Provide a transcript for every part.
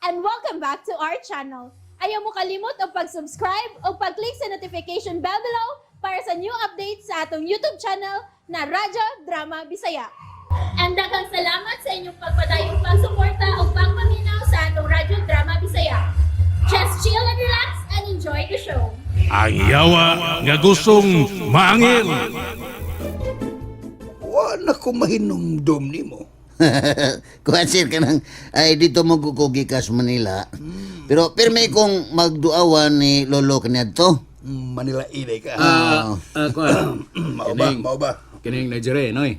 And welcome back to our channel. Ayaw mo kalimot og pag-subscribe o pag-click sa notification bell below para sa new updates sa atong YouTube channel na Radyo Drama Bisaya. And daghang salamat sa inyong pagpadayong pagsuporta o pagpaminaw sa atong Radyo Drama Bisaya. Just chill and relax and enjoy the show. Ang yawa nga gustong maangil. Wala ko mahinumdom nimo. Kuan, sir, kanang ay dito mo kukugi ka sa Manila. Pero pirmi kong magduawan ni Lolo kaniadto. Manila ilay ka. Ah, ah, kuan. Mao ba? Kining- Mao ba? Kining Nigeria, noy.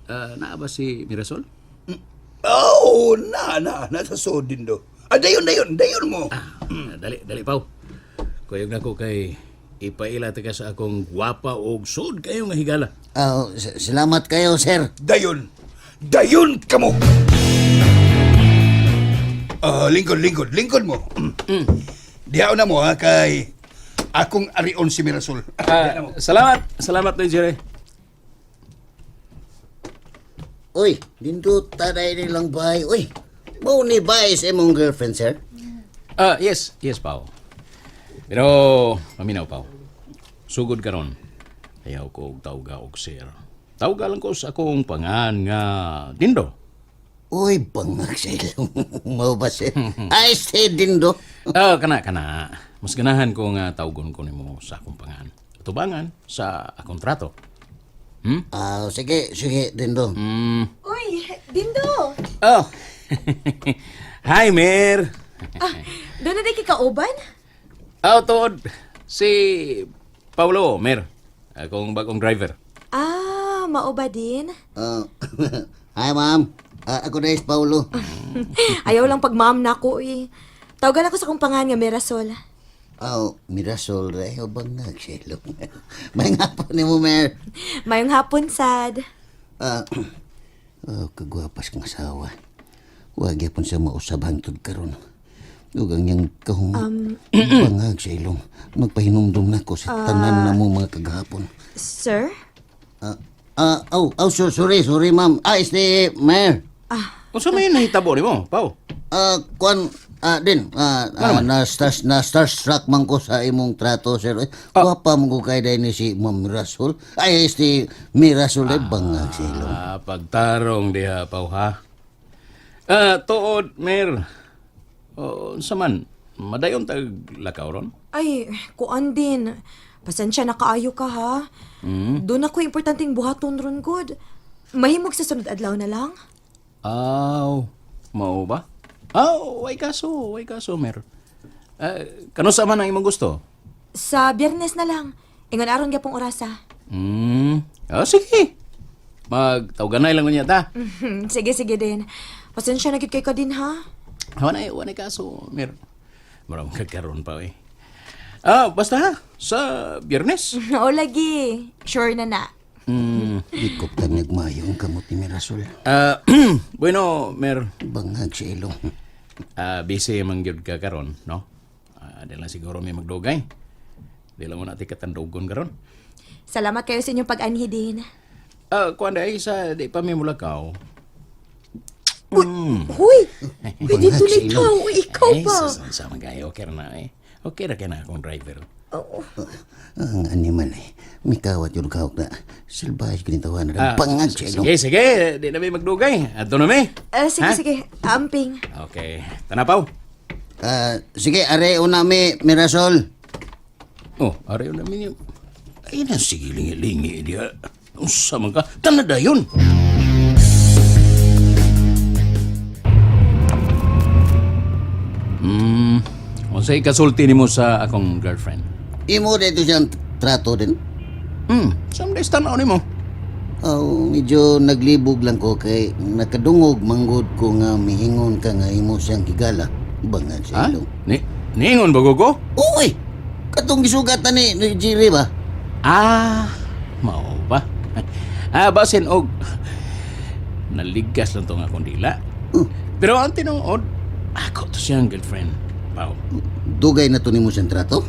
Ah, naa ba si Mirasol? Oh, na na nasa sod din do. Ah, dayon dayon, dayon mo. Ah, dali, dali paw. Kuyog na ko kay ipaila ta ka sa akong gwapa og sud kayo nga higala. Ah, salamat kayo, sir. Dayon. Dayon kamo. Ah, lingkod, lingkod, lingkod mo. Dihaw na mo ha kay akong arion si Mirasol. Ah, salamat, salamat, Nigeria. Uy, dito taday nilang bahay. Uy, mao ni ba is imong girlfriend, sir? Ah, yes, yes, Pao. Pero paminaw, Pao. Sugod karon. Ayaw ko og tawga og sir. Tawga lang ko sa akong pangan nga Dindo. Uy, bangag sa ilong. Mao ba, sir? Ay, si Dindo. Ah, kana kana. Mas ganahan ko nga tawgon ko nimo sa akong pangan. Tubangan sa akong trato. Ah, sige, sige, Dindo. Uy, Dindo! Oh. Hi, Mer. Ah, doon na di kikauban? Oh, tuod. Si Paulo, Mer. Akong bagong driver. Ah, mao ba din? Ah, hi, ma'am. Ah, ako na is Paulo. Ayaw lang pag ma'am na ako eh. Tawagan ako sa kong pangan nga Mirasol. Oh, Mirasol, re. O bangag sa ilong. May nga po ni mo, Mer. Mayong hapon, sad. Ah, oh, kagwapas kong asawa. Huwag yapon sa mausab hangtod karon. Ug ang niyang kahum bangag sa ilong. Magpahinumdum na ko sa tanan na mo mga kagahapon. Sir? Ah, ah, oh, oh, so, sorry, sorry, ma'am. Ah, este, Mayor. Unsa may nahitabo nimo, Pao? Ah, kuan, ah, din, ah, ah, na starstruck man ko sa imong trato, sir. Eh, gwapa mo ko kay dahil ni si Ma'am Mirasol. Ay, este, Mirasol, ay bangag sa ilong. Ah, pagtarong diha, Pao, ha? Ah, tuod, Mer. Oh, unsa man? Madayon tag lakaw ron? Ay, kuan din. Pasensya na kaayo ka ha. Doon ako importanteng buhaton ron good. Mahimog sa sunod adlaw na lang. Aw, mao ba? Aw, way kaso, way kaso, Mer. Ah, kano sa man ang imong gusto? Sa Biyernes na lang. Ingon aron gyapong orasa. Ah, sige. Magtawganay lang unya ta. Sige, sige din. Pasensya na gid kay ka din ha. Wanay, wanay kaso, Mer. Maraming kagkaroon pa eh. Ah, basta ha, sa Biyernes. O lagi. Sure na na. Ikop ta nagmayo ang kamot ni Mirasol. Ah, bueno, Mer, Bangag sa ilong. ah, busy man gyud ka karon, no? Ah, di lang siguro may magdugay. Di lang mo natin katandugon karon. Salamat kayo sa inyong pag-anhi din. Ah, kuan dai sa di pa mi mulakaw. Huy! Uy, dito Bangag sa na ilong. ikaw. Uy, ikaw Eh, pa. sa man kayo, okay ra na eh. Okay ra kay na akong driver. Oo. Ang animal eh. Mikawat yung kahok na. Salbahe ganitawa na. Bangag sa ilong. Sige, sige, di na mi magdugay. Adto na mi. Eh, sige, Ha? sige. Amping. Okay, tanapaw. Ah, sige, are una mi, Mirasol. Oh, araw namin yun. Ay, na, sige, lingi-lingi diya. Unsa man ka? Tanada yun! Unsay kasulti nimo sa akong girlfriend? Imo dito siyang trato din. Some days tanaw nimo. Oh, medyo naglibog lang ko kay nakadungog manggod ko nga mihingon ka nga imo siyang higala. Bangag Ha? sa ilong. Ni niingon ba ko? Uy! Katong gisugatan ni Jerry ba? Ah, mao ba? Ah, basin og naligas lang tong akong dila. Pero ang tinuod, ako to siyang girlfriend. Pao. Dugay na to nimo siyang trato?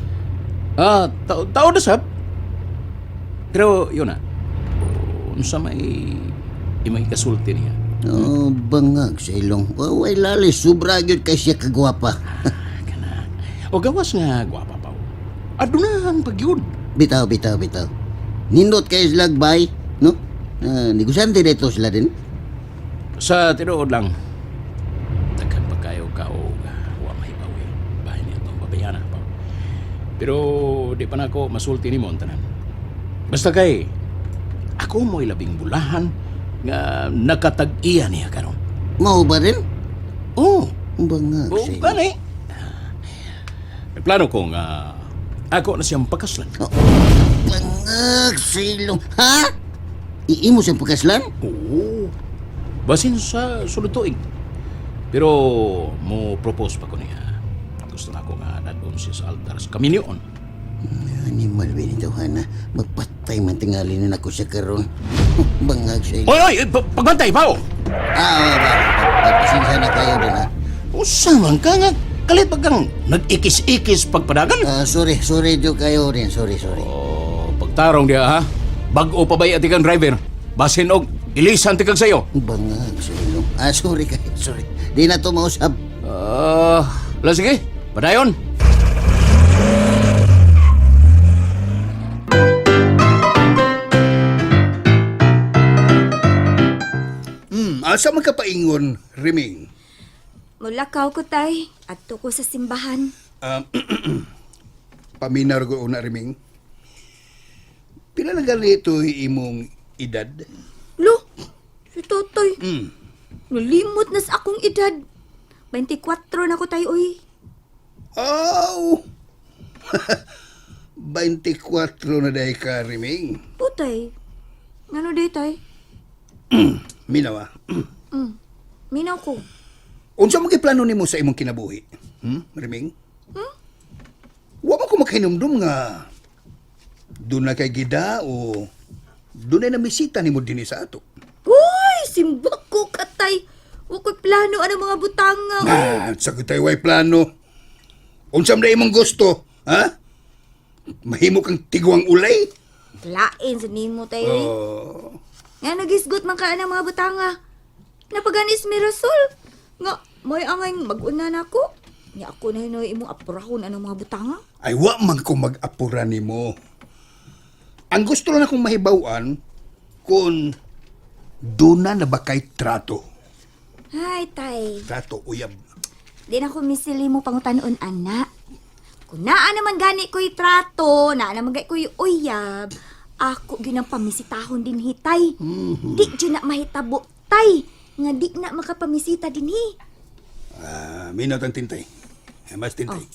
Ah, tao tao na sab. Pero yun na. Unsa may imong ikasulti niya? Oh, Bangag sa ilong. Way lali, sobra gyud kay siya kagwapa. Kana. O gawas nga gwapa pa. Adunahan pag yun. Bitaw, bitaw, bitaw. Nindot kay sila bay, no? Ah, negosyante dito sila din. Sa tinuod lang, daghan pa kayo ka og wa mahibawi. Bahin niya itong babayana pa. Pero di pa na ako masulti nimo ang tanan. Basta kay, ako mo'y labing bulahan nga nakatag-iya niya karon. Mao ba rin? Oo, Bangag oh, sa ilong. gani. May plano ko nga ako na siyang pakaslan. Oh, bangag sa ilong. Ha? Iimo siyang pagkaslan? Oo. Basin sa sulod tuig. Pero mo propose pa ko niya. Gusto na ako nga dadon siya sa altar sa kaminyoon. Animal ba nito, Hana? Magpatay man tingali na ako siya karon. Bangag sa ilong. Oy, oy, pagbantay pa oh. Ah, ba, ba, pasensya na kayo din, ha? Usa man ka nga kalit pag kang nag-ikis-ikis pagpadagan. Ah, sorry, sorry jo kayo rin. Sorry, sorry. Oh, pagtarong diha ha. Bag-o pa bay ati kang driver. Basin og ilisan ti kag sayo. Bangag sa ilong. Ah, sorry kayo, sorry. Di na to mausap. Ah, la sige. Padayon. Asa man ka paingon, Riming? Mulakaw ko tay, adto ko sa simbahan. Um, paminaw ko una, Riming. Pila na gali ito imong edad? Lo, si tatay. Nalimot na sa akong edad. 24 na ko tay, uy. Aw! 24 na dahil ka, Riming. Putay. Ngano day tay? Minaw ah. Minaw ko. Unsa man kay plano nimo sa imong kinabuhi? Riming? Wa man ko makahinumdum nga doon na kay gida o doon na namisita nimo dinhi sa ato. Uy, simbak ko katay. Wa ko'y plano ano mga butanga. Uy. Ah, sa kitay way plano. Unsa man na imong gusto, ha? Mahimo kang tiguang ulay? Lain sa nimo tay. Uy. Oh. Nga nagisgot man ka ng mga butanga. Napaganis mi Rasol. Nga, may angay mag-una na ako. Nya ako na hinoy imong apurahon anong mga butanga. Ay wa man ko mag-apura nimo. Ang gusto lang akong mahibaw-an kung doon na ba kay trato. Hay, tay. Trato uyab. Di na ko misili mo pangutanon, anak. Kung naa naman gani ko'y trato, naa naman gani ko'y uyab, ako ginang pamisitahon din hitay. Di dyan na mahitabo, tay. Nga di na makapamisita din hi. Ah, minaw tang tintay. Eh, mas tintay.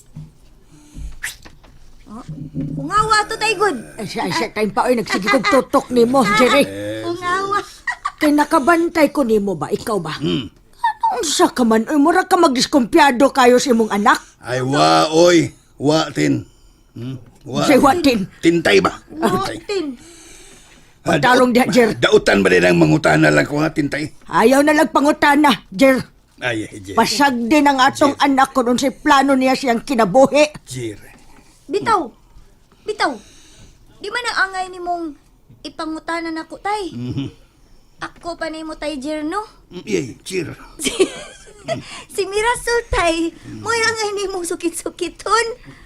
Ungawa to, tay, good. Ay, siya, siya, time pa, oy, nagsige kong tutok nimo, Jerry. Ungawa. Kay nakabantay ko nimo ba, ikaw ba? Anong sa ka man, oy, mura ka magdiskumpiyado kayo sa imong anak. Ay wa oy, wa tin. Hmm? Wa. Say, wa, tin. Tintay ba? Tintay. Tin. Ah, Pagtarong diha, Jer. Dautan ba din ang mangutana lang ko ha, tintay? Ayaw na lang pangutana, Jer. Ay, eh, Jer. Pasag din ang atong anak kung unsay plano niya siyang kinabuhi. Jer. Bitaw. Bitaw. Di man ang angay ni mong ipangutanan ako, tay. Ako pa nimo tay, Jer, no? Yay, Jer. Si Mirasol tay, mo'y angay nimo sukit-sukiton.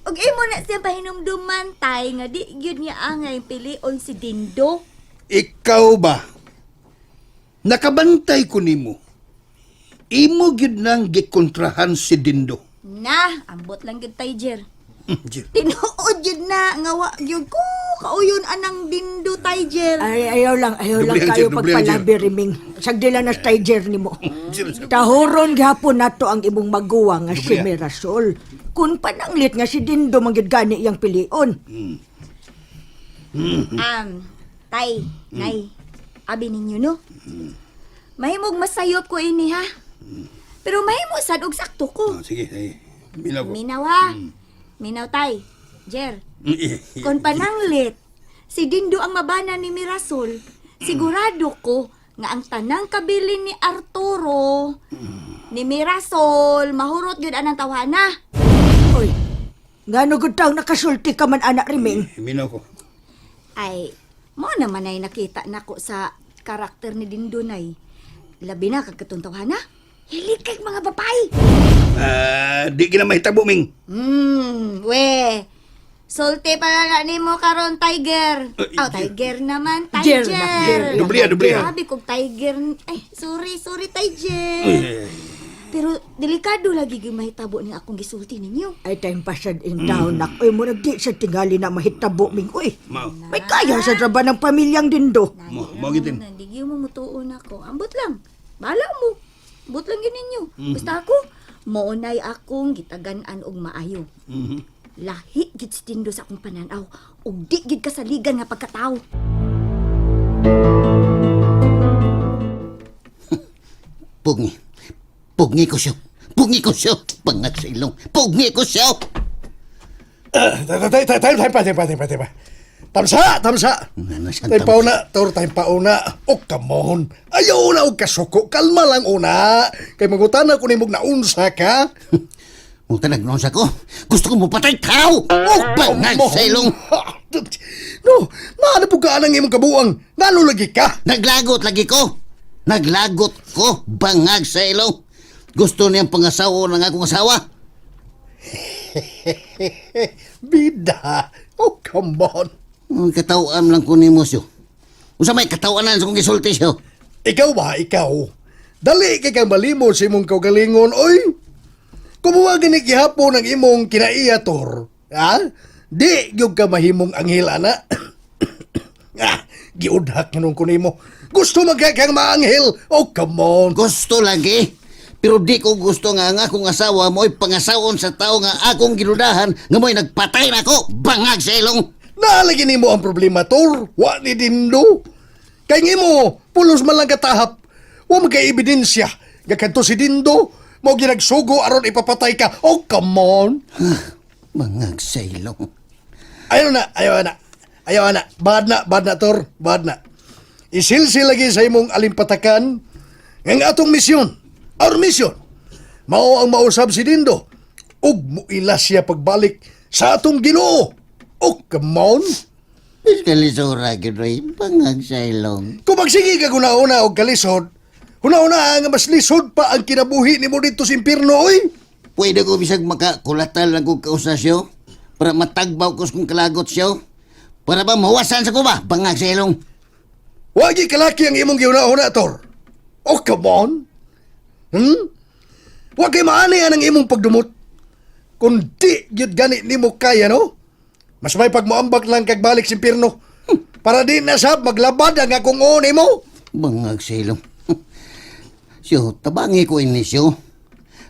Ug imo na siya pahinumduman tay nga di gyud niya angay pilion si Dindo. Ikaw ba? Nakabantay ko nimo. Imo gyud nang gikontrahan si Dindo. Na, ambot lang gyud tay Jer. Jer. Tinuod gyud na nga wa gyud ko kauyon anang Dindo tay Jer. Ay, ayaw lang Dublihan, kayo Jer, dublihan, pagpalabi, Riming. Sagdi lang na sa Jer nimo. Jer. Tahoron gihapon nato ang imong maguwang nga si Dublihan. Mirasol. Kung pananglit nga si Dindo mangyud gani iyang pilion. Tay, nay, abi ninyo no. Mahimog masayop ko ini ha. Pero mahimo sad og sakto ko. Oh, sige, sige. Minaw ko. Minaw ha. Minaw tay. Jer, Eh, Kung pananglit, si Dindo ang mabana ni Mirasol, sigurado ko nga ang tanang kabilin ni Arturo, ni Mirasol, mahurot gyud anang tawhana. Oy, ngano gud taong nakasulti ka man anak Riming? Minaw ko. Ay, mo naman ay nakita nako sa karakter ni Dindo nay. Labi na kag katong tawhana. Hilig kay mga babae. Ah, di gina mahitabo, Ming. We. Sulti pala na nimo karon, Tiger. Ay, Oh, Tiger naman, Jer Tiger. na, Jer. Doble, doble. Sabi kog Tiger. Ay, sorry, sorry, Tiger. Pero delikado lagi gyud mahitabo ni akong gisulti ninyo. Ay, time pa sad in town, nak. Uy, murag di sa tingali na mahitabo, Ming. Uy, Mao. may kaya sa draba ng pamilyang Dindo. Mo, mo gitin. Hindi gyud mo mutuon ako. Ambot lang. Bala mo. Ambot lang gyud ninyo. Basta ako, mounay akong gitagan-an og maayo. Lahi gid si Dindo sa akong pananaw ug di gid kasaligan nga pagkatawo. Pugni. Pugni ko siya. Pugni ko siya. Bangag sa ilong. Pugni ko siya. Tay, tay, tay, tay, pa, tay, pa, tay, pa, tay, pa. Tamsa, tamsa. Ano siyang Tay pa una, tor, tay pa una. Oh, come on. Ayaw una og kasuko. Kalma lang una. Kay mangutana ko nimog naunsa ka. Mong noon sa ko. Gusto ko mo patay tao. Oh, bangag sa ilong. No, naano po ka ang imong kabuang? Ngano lagi ka? Naglagot lagi ko. Naglagot ko. Bangag sa ilong. Gusto niyang pangasawa ng akong asawa. Bida. Oh, come on. Ang katawaan lang ko ni mo siyo. Usa may katawanan sa kong gisulti siyo. Ikaw ba, ikaw? Dali kay kang malimod sa imong kaugalingon, oy. Kumuha gani gihapon ang imong kinaiya, Tor. Ha? Di gyud ka mahimong anghel, ana. Ah, giudhak nga nung kunimo. Gusto man kay kang maanghel. Oh, come on. Gusto lagi. Pero di ko gusto nga ang akong asawa mo'y pangasawon sa tao nga akong giludahan nga mo'y nagpatay na ako. Bangag sa ilong. Naalagi nimo ang problema, Tor. Wa ni Dindo. Kay ngimo, pulos man lang katahap. Wa man kay ebidensya. Nga kadto si Dindo, mao ginagsugo aron ipapatay ka. Oh, come on. Bangag sa ilong. Ayaw na, ayaw na. Ayaw na. Bad na, bad na, Tor. Bad na. Isilsi lagi sa imong alimpatakan ng atong misyon. Our mission. Mao ang mausab si Dindo. Ug muila siya pagbalik sa atong Ginoo. Oh, come on. Kalisura gyud oy, bangag sa ilong. Kung magsige ka una-una og kalisod, una-una nga mas lisod pa ang kinabuhi nimo dito sa impierno, oy. Pwede ko bisag makakulatal lang kong kausa siyo para matagbaw ko sa kong kalagot siyo. Para ba mawasan sa ko ba? Bangag sa ilong. Wagi kalaki ang imong giuna-una, Tor. Oh, come on. Wa kay maani ang imong pagdumot. Kung di gyud gani nimo kaya, no? Mas may pagmuambak lang kag balik sa impierno. Para di na sab maglabad ang akong oo nimo. Bangag sa ilong. Siyo, tabangi ko ini siyo.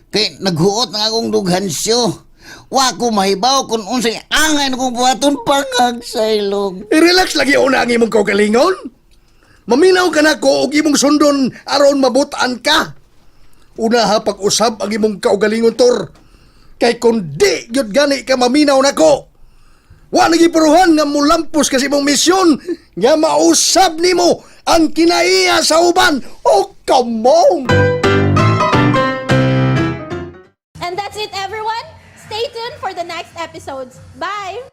Kay naghuot na akong dughan siyo. Wa ko mahibaw kung unsay angay na kong buhaton, bangag sa ilong. I-relax lagi una ang imong kaugalingon. Maminaw ka na ko og imong sundon aron mabutan ka. Una ha pag-usab ang imong kaugalingon, Tor. Kay kung di gyud gani ka maminaw nako. Wa lagi puruhan nga mulampos kasi imong misyon nga mausab nimo ang kinaiya sa uban. Oh, come on! And that's it, everyone. Stay tuned for the next episodes. Bye!